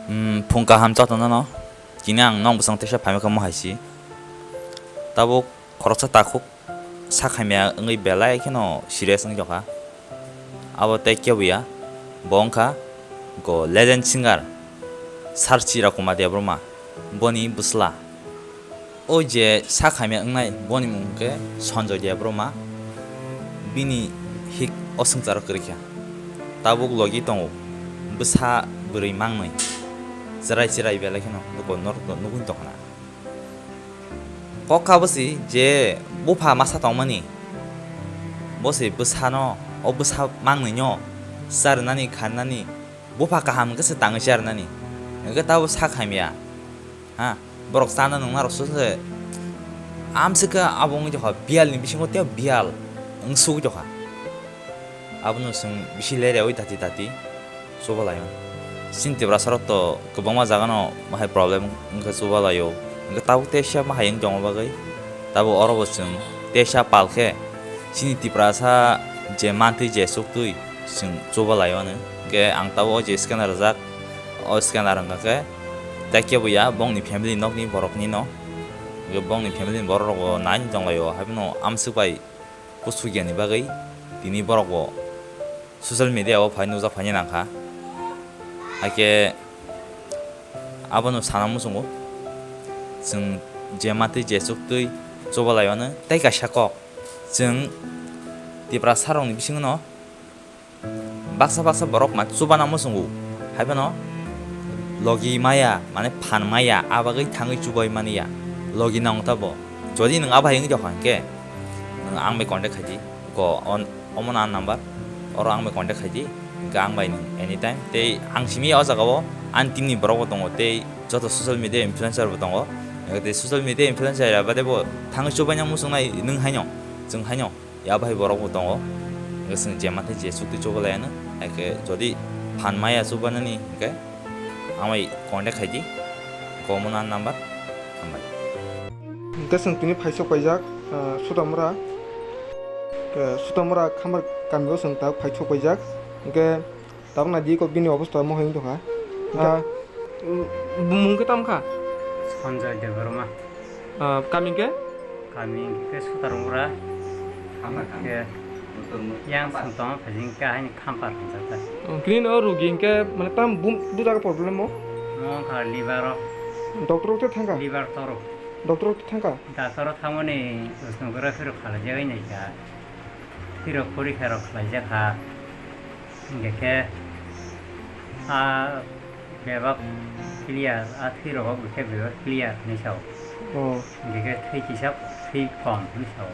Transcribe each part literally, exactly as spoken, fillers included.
Hmm, phung kaham jotono no. Tini ang nong bwsang teisa phaima khe mo hai si. Tabuk khoroksa takhuk sak hamya wngwi belai kheno serious wng tongkha. Abo tei kebo ya, bo wngkha go legend singer Sir Chira Kumar Debbarma, boni bwsla. O je sak hamya wngnai, boni mung khe Sanjoy Debbarma, bini hik o swngcharo kwrwi kha. Tabuk logi tongo bwsa bwrwi mangnwi, chwrai chwrai belai kheno luko norokno nugwi tongkha na. Kok kha bwsi je bupha masa tongmani, bwsi bwsano, o bwsa mangnwino charwnani, kharnani, bupha kaham khe se tangwi charwnani, hwnkhe tabuk sak hamya. Ha, borok chana nungna rok se amswk khe abo wngwi tongkha, biyal ni bisingo tei biyal wngsugwi tongkha. Abono chwng bisi leryaui tati tati chubalai mano. Chini Tiprasa rok to kwbangma jaga no bahai problem wngkha chubalaio. Hwnkhe tabuk teisa bahai wng tongma bagwi tabuk oro bo chwng teisa pal khe chini Tiprasa je mantwi je chuktwi chwng chubalai mano. Hwnkhe ang tabuk o je scanner rijak, o scanner wngkha khe tai kebo ya bongni family nokni borokni no. Hwnkhe bongni family ni borok rok bo nai tonglaio, haiphano amswk bai kuchuk yani bagwi tini borok bo social media o phai nukjak phaini nangkha. Haikhe abono sana muchungo chwng je mantwi je chuktwi chubalai mano. Tei kaisa kok, chwng Tiprasa rokni bisingo no baksa baksa borok ma chubana muchungo, haiphano logi maya, mane phan maya, a bagwi thangwi chubai mani ya, logi nang ta bo. Jodi nwng a bai wngwi tongkha hwnkhe, nwng ang bai contact khai di, go on, omo na number, oro ang bai contact khai di, hwnkhe ang bai nwng anytime, tei ang simi o jaga o ani team ni borok bo tongo, tei joto social media influencer bo tongo, hwnkhe tei social media influencer ya bade bo thangwi chubaina muchungnai nwng haino, chwng haino. Ya bahai borok bo tongo. Hwnkhe chwng je mantwi je chukti chubalai ano. Haikhe jodi phan maya chubanani hwnkhe amai contact khai di. Common number. Hambai. Hwnkhe chwng tini phaisok paijak, ah, Sutamura. Hwnkhe Sutamura Khamar kamio chwng tak phaisok paijak. Hwnkhe Tabuk nai di ko bini obostha mohai wng tongkha. Hwnkhe ah, bumung khe tamo kha? Sanjoy Debbarma. Ah, kami khe? Kami khe Sutarmura. Khe yang song tong phajing khe haini khampar hinjak ta. Oh, kini no rugi hwnkhe mane tam bum bujaga problem mo? Mo kha liver o. Doctor te thangkha? Liver toro. Doctor te thangkha? Doctor o thangmani sonography rok khalai jagwi naikha. Phirok porikha rok khlai jakha. Hingkhe khe a bebak clear, a thwi rogo bo khe bebak clear hinwi sao. Oh. Hingkhe khe thwi kisa, thwi kom hinwi sao.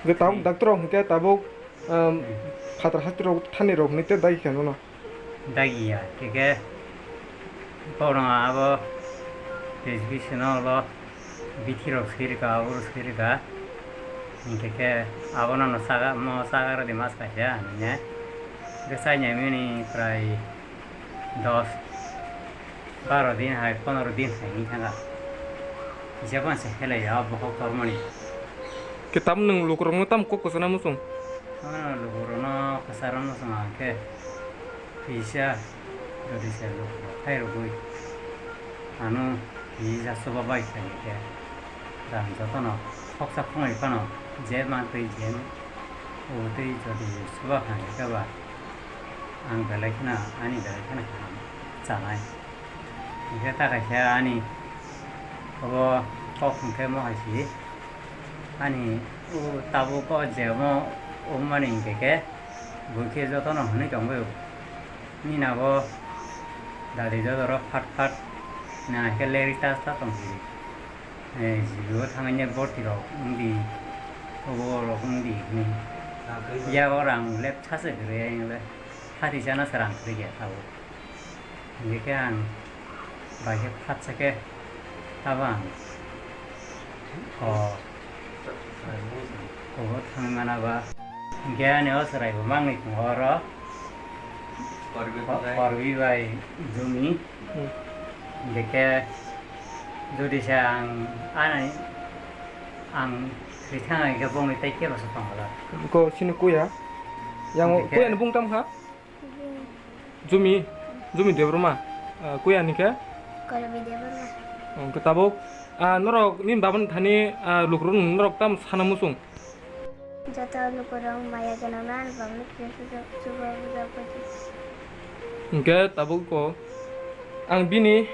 Hingkhe tabuk thwi doctor rok hingkhe tabuk, um, hmm, phatar hati rok thani rok hinwi tei dagi kha nono. Dagi ya, hingkhe khe bono abo prescription o ulo bithi rok swi rwkha, abo rok swi rwkha. Hingkhe khe abono no chaga, mo chaga rwdi mas kaisa hinwi. Hingkhe chainai mani prai dos, baro din hai, pondro din hai wngwi thangkha. Kisa phano se khelai ya, o bokhok tormani. Khe tamo nwng lukurokno tamo kok kwchana muchung? Ano lukurokno kwcharo muchung ang khe. Kisa jodi se lukurok khai rwgwi ano kisa chuba bai kha hingkhe. Rang jotono khoksa khongwi phano je mantwi je obotwi jodi chuba kha hingkhe ba ang belai kheno ani belai kheno kaham chanai. Hingkhe ta kaisa ani obo kok hingkhe mo hai si ani o tabuk o je omo wngmani hingkhe khe bo khe jotono hwnwi tongbai o. Nini abo dadi dodoro phat phat nai khe leri ta ta tong si. Eh, jibo thangwi borti rok wngdi, obo rok wngdi hinwi. Yago rang lep sasu kwrwi, ang le phatwi chana se rang kwrwi ya tabuk. Hingkhe khe ang bai khe phatsa khe abo ang o, obo thangwi mana ba. Hingkhe ani o chwrai bo mangni tongo oro. Korbi bai Jumi. Hmm. Hingkhe khe jodi se ang, ani, ang thwi thang hingkhe bongni tei kebo se tongla. Ko sini kuya? Yang hingkhe kuya ni bung tam kha? Jumi, Jumi Debbarma. Ah, koi ani khe? Kolobi Debbarma. Hwnkhe tabuk, ah, norok nini babani thani, ah, lukurok norok tamo sana muchung? Joto lukurok maya gwnangno ani bagwi kisa chuba buja koi di. Hwnkhe tabuk ko ang bini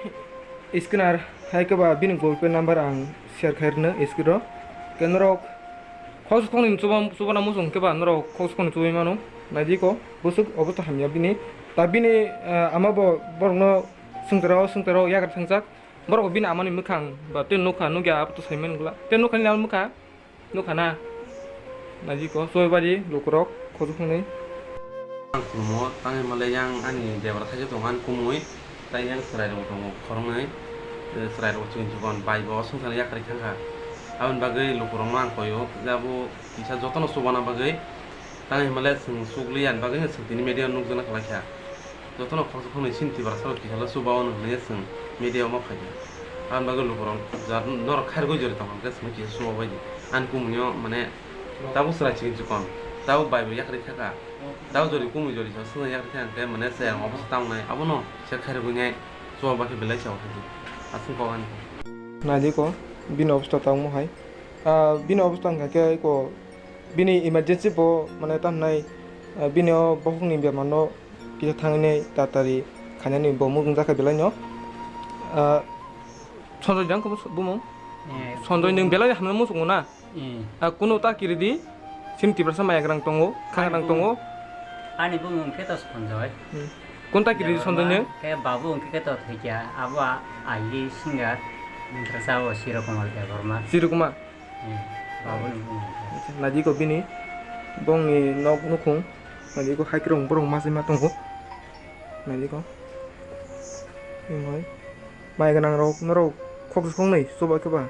scanner hai khe ba bini Google Pay number ang share khai rwno screen o. Hwnkhe norok khoksa khoknwi chuba, chubana muchung khe ba norok khoksa khoknwi chubai mano. Naidi ko bwswk obosta hamya bini. Ta bini, ah, ama bo borokno swngcharo swngcharo yagra thangjak. Borok bini amani mwkhang ba tei nukha nukya abo to saiman wngla. Tei nukha nini amani mwkhang nukha na. Naidi ko chubaibaidi lukurok khoksa khoknwi. Ang khulumo, tangwi male yang ani debra thaisa tongo ani kumui. Tai yang chwrairok tongo khoroknwi, eh, chwrairok chikon chikon bai bo swngcharno yakarwi thangkha. Aboni bagwi lukurokno ang koio, je abo kisa jotono chubana bagwi, tang hinmale chwng chukliya ani bagwino chwng tini media o nukjakna kwlaikha. Jotono khoroksa khoroknwi chini Tiprasarok kisalo chuba ono hwnwi chwng media o ma phaikha. Aboni bagwi lukurok jat norok khairogwi jori tongkha hwnkhe chwngno kisa chubabaidi. Ani kumunio mane tabuk chwrai chikon chikon, tabuk bai bo yakarwi thangkha. Tao jori kumui jori sa swngjak khe ang khe mane chayang obosta tangnai abono se khairogwi nai chuba bakhe belai sa uthidi aswng kok ani. Naidi ko bini obosta tangmo hai. Ah, bini obosta wngkha khe ko bini emergency bo mane tamhinai, ah, bini o bokhokni bemar no kisa thangwi nai tatari khainani bo mukung jakha belai no. Ah, Sonjoi jang khe bumung? Eh, Sonjoi nwng belai hamya muchungo na? Eh. Ah, kunu ta kiridi, sim Tiprasa maya grang tongo, kha grang tongo. Ani bumung khe to Sonjoi. Hmm. Kun ta kiridi Sonjoi nwng? Khe babu hwnkhe khe to thwikya, abo a-, aili singer, Tiprasa o Siro Kumar Debbarma. Siro Kumar? Eh, babu ni bumung khe. Naidi ko bini, bongni nok nukhung, naidi ko haikrong borok masima tongo. Naidi ko. Maya gwnang rok norok khoksa khoknwi chuba khe ba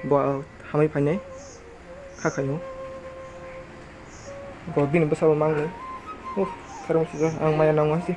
bo hamwi phainai kha khaio. Bo bini bwsa bo mangnai. Uff, khairok sijak ang maya nangma se.